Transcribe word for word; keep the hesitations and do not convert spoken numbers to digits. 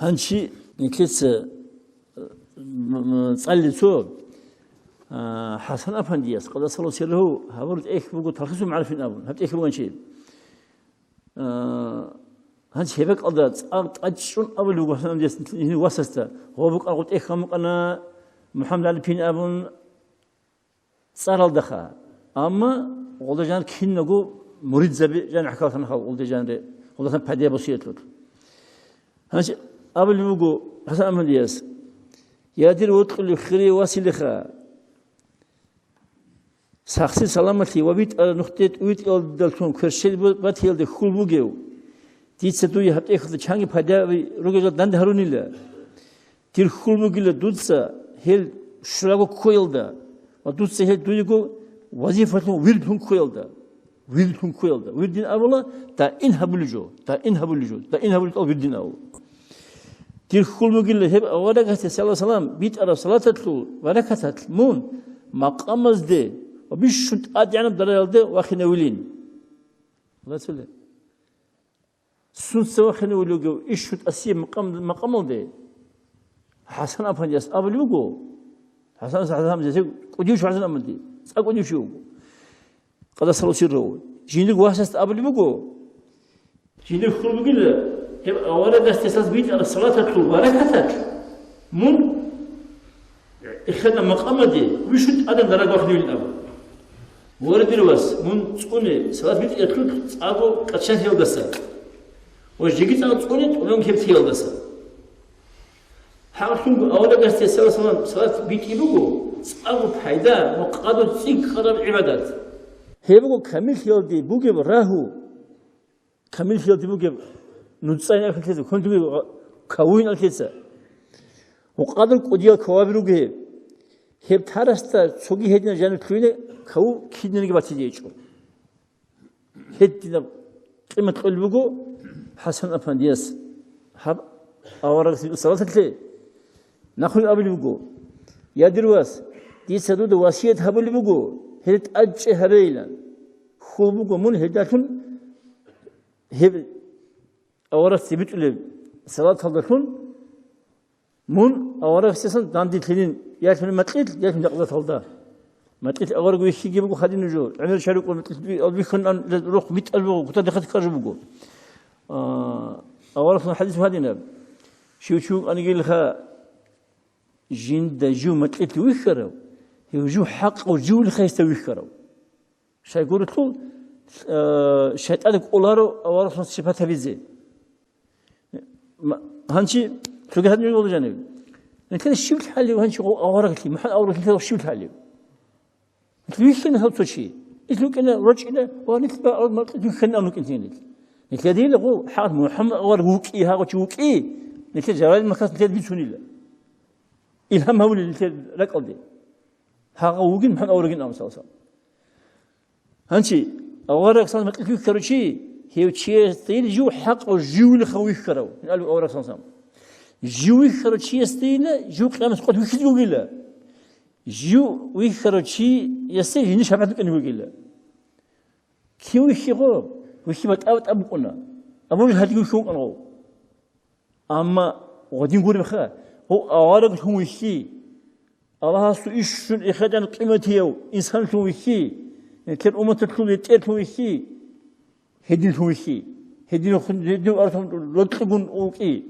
Гьанчи нилъеца, м, м, цӀалли цо, а, ХӀасан-апандияс, къадасаллагьу сиррагьу, гьабур тӀехь буго талхисул магӀарифин абун, гьаб тӀехь буган чи. А, гьанчи гьеб бакӀалда цӀакъ тӀадчӀун абулеб буго ХӀасан-апандияс гьенив васасда, гъо букӀаргъу тӀехь гьамукъана МухӀаммад ГӀалипин абун, цӀаралдаха. Амма гъолда жанир киналго муридзаби жанир хӀакаллъана хал гъолда жанире, гъолдасан пайда босиялъул. Гьанже абулеб буго ХӀасан-апандияс: «Я дир вокьулев хире василиха, сахси-саламалъи ва витӀараб нухде витӀиялдалъун кверщел батиялде хьул бугев, дица дуе гьаб тӀехьалда чанги пайда ругел данде гьарунила. Дир хьул бугила дуца гьел щулаго ккоялда ва дуца гьел дуего вазифалъун вирдлъун ккоялда». Вирдлъун ккоялда. Вирдин абула, даим гьабулеб жо, даим гьабулеб жо, даим гьабулеб тӀал вирдин абула. Дир хьул бугила гьеб аварагасде салам-салам битӀараб салаталъул баракаталъ мун макъамазде ва бищун тӀадегӀанаб даражаялде вахинавилин. Аллагьасуле. Сунца вахинавулев иш тӀасияб макъам-, макъамалде ХӀасан-апандияс абулеб буго, ХӀасан, ХӀасан, ХӀасан, кӀудияв чи ХӀасан-апанди, цӀакъ кӀудияв чи вуго. Къадасаллагьу сиррагьу. Жиндирго васасда абулеб буго, жиндир хьул бугила, гьеб аварагасде битӀараб салаталъул баракаталъ мун Эхеда макъамаде вищун тӀадан дараг вахинавилин абу. Вордир вас, мун цӀуне, салат битӀиялъул цӀакъго къачагьиялдаса ва жеги цӀакъ цӀуне тӀубан кептиялдаса. ХӀакълъунго аварагасде салам-салам салат битӀи буго, цӀакъго пайда ва къаду цӀикӀкӀараб гӀибадат. Гьеб буго камиллъиялде бугеб рагьу. Камиллъиялде бугеб нуцӀцӀайин ахӀулъезе, хьунтуги кавуйин алъеца. Гьукъадул кӀудиял каваби руго гьеб. Гьеб тарасда цоги гьединал жаниб лъугьине каву кидниги батизе гьечӀо. Гьединаб къимат кьолеб буго ХӀасан-апандияс гьаб аварагасул салаталъе. Нахъе абулеб буго: «Я дир вас, дица дуда васият гьабулеб буго, гьел тӀадчӀи гьабейилан. Хьул буго мун гьелдалъун гьеб аварагасде битӀулеб салаталдалъун, мун аварагасдасан данделъилин, ялъуни макьилъ, ялъуни ракъзаталда». Макьилъ авараг вихьиги буго хадин нужо, гӀемер шарикъо макьилъ вихьун ан рухъ митӀал буго, кутадихъа каржу буго. А, аварагасул хадис гьадинаб: «Щив чи вукӀанигилха жинда жив макьилъ вихьарав, гьев жив хӀакъав живлихъа гьесда вихьарав». Щайгурелъул, э, шайтӀан кӀоларо аварагасул сипат гьабизе. М-, гьанчи цоги гьадин гьула жанив. Нилъеда щиб лъалев гьанчи гъо авараглъи, МухӀаммад аварагли нилъеда щиб лъалев? Нилъ вихьана гьав цо чи. Нилъ вукӀана, рочӀина ва нилъ ба-, ма-, вихьана ан вукӀин нилъ. Нилъеда дила гъо, хӀа, МухӀаммад авараг вукӀи, гьагъо чи вукӀи, нилъеда Жабраил малъас нилъеда бицунила. Илгьам гьавулел нилъер ракӀалде. Гьагъав вугин, МухӀаммад аварагин абун, саллаллагьу гӀалайгьи ва саллам. Гьанчи, авараг саллаллагьу гӀалайгьи ва саллам макьилъ вихьарав чи, гьев чиясдайила жив хӀакъав живлихъав вихьарав. Аллагьу авараг саллаллагьу гӀалайгьи ва саллам. Жив вихьарав чиясдайила жив къиямас къо вихьизе вугила. Жив вихьарав чиясе жиндир шапагӀат букӀине вугила. Кин вихьи гъо? Вихьи батӀа-батӀа букӀуна. Абу Жагьалги вихьун вукӀана гъо. Амма гъодин гуребха, гъов авараглъун вихьи, Аллагьасул ишшун эхетӀан къиматияв инсанлъун вихьи, нилъер умматалъул ветӀерлъун вихьи, гьединлъун вихьи, гьединлъун, гьедин арцун рокьигун вукӀи.